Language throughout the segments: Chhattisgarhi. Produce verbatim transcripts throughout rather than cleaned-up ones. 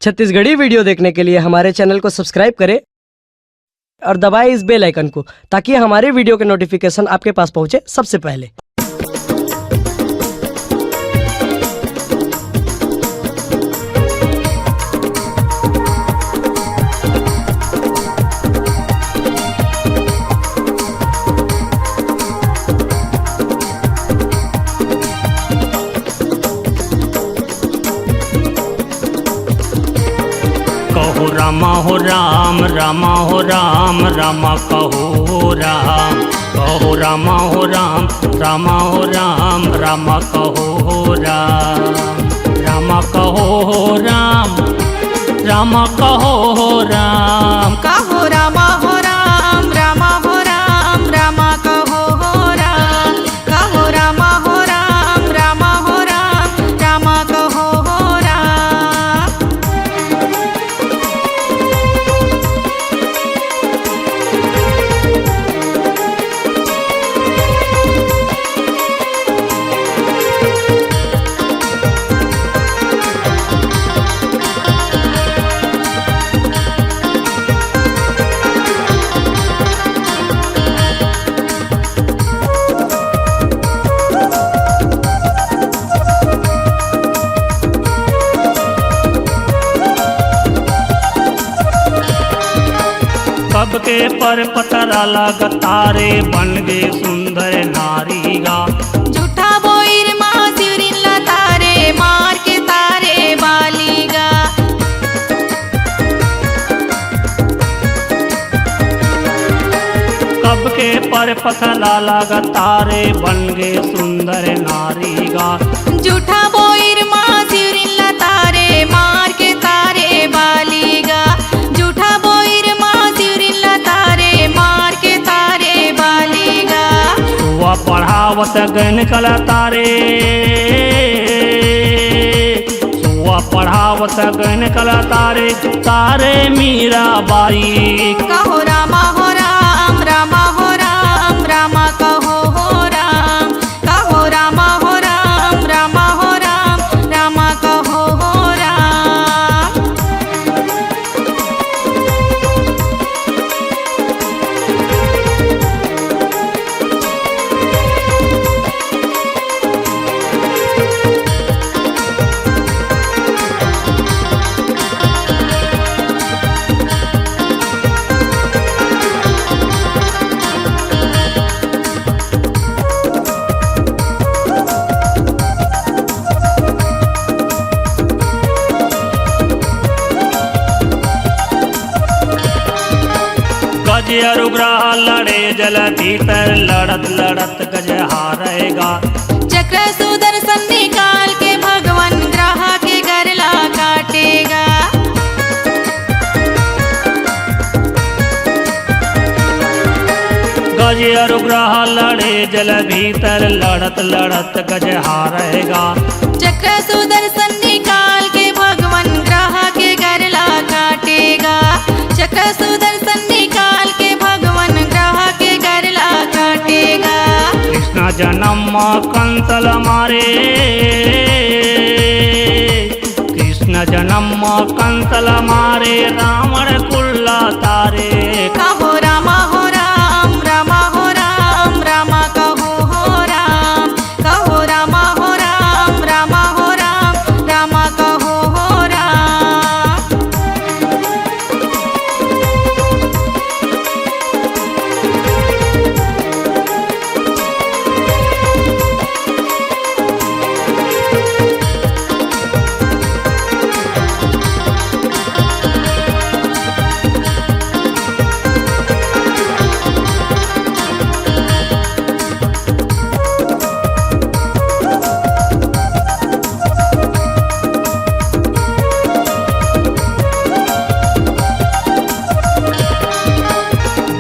छत्तीसगढ़ी वीडियो देखने के लिए हमारे चैनल को सब्सक्राइब करें और दबाएं इस बेल आइकन को, ताकि हमारे वीडियो के नोटिफिकेशन आपके पास पहुंचे सबसे पहले। कहो रामा हो राम, रामा हो राम, रामा कहो राम। कहो रामा हो राम, रामा हो राम, रामा कहो राम। रामा कहो राम, रामा कहो राम। कहो रामा हो राम, रामा हो राम, रामा कहो राम। कहो रामा हो राम, रामा हो राम, रामा कहो राम। कब के पर पतरा लागत तारे, बन गे सुंदर नारी गा। झूठा बोइर मा सिरिन ला तारे, मार के तारे बाली गा। कब के पर पतरा लागत तारे, बन गे सुंदर नारी गा। झूठा बोइर मा सिरिन ला तारे, मार के तारे बाली गा। झूठा बोइर मा सिरिन ला तारे, मार के तारे बाली गा। सुआ पढ़ावत गन कला तारे, सुआ पढ़ावत गन कला तारे, तारे मीरा बाई। कहो रामा हो राम, रामा हो राम, रामा कहो हो राम। कहो रामा हो राम, रामा हो राम, रामा कहो हो राम। गज अरुग्रह लड़े जल भीतर, लड़त लड़त गज हारेगा। चक्र सुदर्शन निकाल के भगवान ग्रह के गरला काटेगा। गज अरुग्रह लड़े जल भीतर, लड़त लड़त गज हारेगा। चक्र सुदर्शन निकाल के भगवान ग्रह के गरला काटेगा। चक्र सुदर्शन निकाल के भगवान ग्रह के गरला काटेगा। कृष्ण जन्म मा कंस ला मारे, कृष्ण जन्म मा कंस ला मारे, रावण कुल्ला तारे। कहो रामा हो राम, रामा हो राम, रामा कहो हो राम। कहो रामा हो राम, रामा हो राम, रामा कहो हो राम।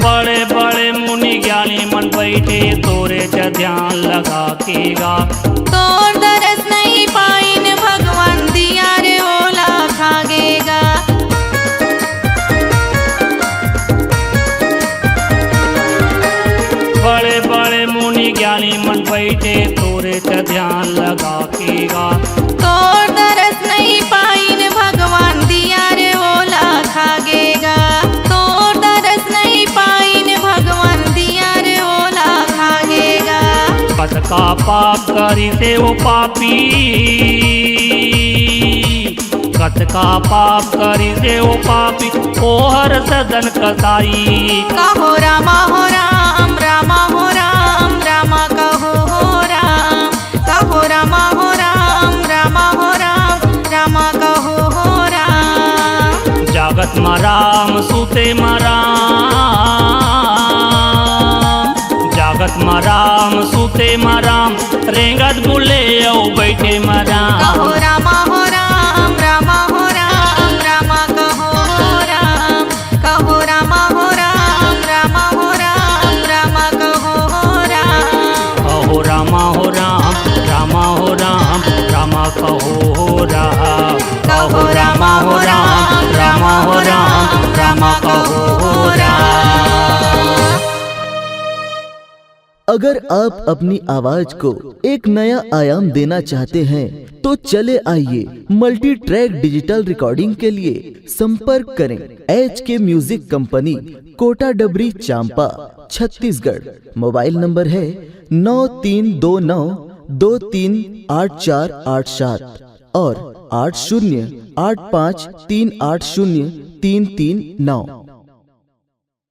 बड़े बड़े मुनि ज्ञानी मन बैठे, तोरे च ध्यान लगा के गा। तोर दरस नहीं पाइन भगवान, दिया रे ओला खा गे गा। बड़े बड़े मुनि ज्ञानी मन बैठे, तोरे च ध्यान लगा के गा। तोर दरस नहीं पाइन भगवान, दिया का पाप करिसे ओ पापी, कतका पाप करिसे ओ पापी, ओहर सदन कसाई। कहो रामा हो राम, रामा हो राम, रामा कहो हो राम। कहो रामा हो राम, रामा हो राम, रामा कहो हो राम। जागत म राम, सुते म राम, जागत म राम, सुते म राम, रेंगत बुले अउ बइठे म राम। कहो रामा हो राम, रामा हो राम, रामा कहो हो राम। कहो रामा हो राम, रामा हो राम, रामा कहो हो राम। कहो रामा हो राम, रामा हो राम, रामा कहो हो राम। कहो रामा हो राम, रामा हो राम, रामा कहो हो राम। अगर आप अपनी आवाज को एक नया आयाम देना चाहते हैं, तो चले आइए, मल्टी ट्रैक डिजिटल रिकॉर्डिंग के लिए संपर्क करें एच के म्यूजिक कंपनी, कोटा डबरी, चांपा, छत्तीसगढ़। मोबाइल नंबर है नौ तीन दो नौ दो तीन आठ चार आठ सात और आठ शून्य आठ पाँच तीन आठ शून्य तीन तीन नौ।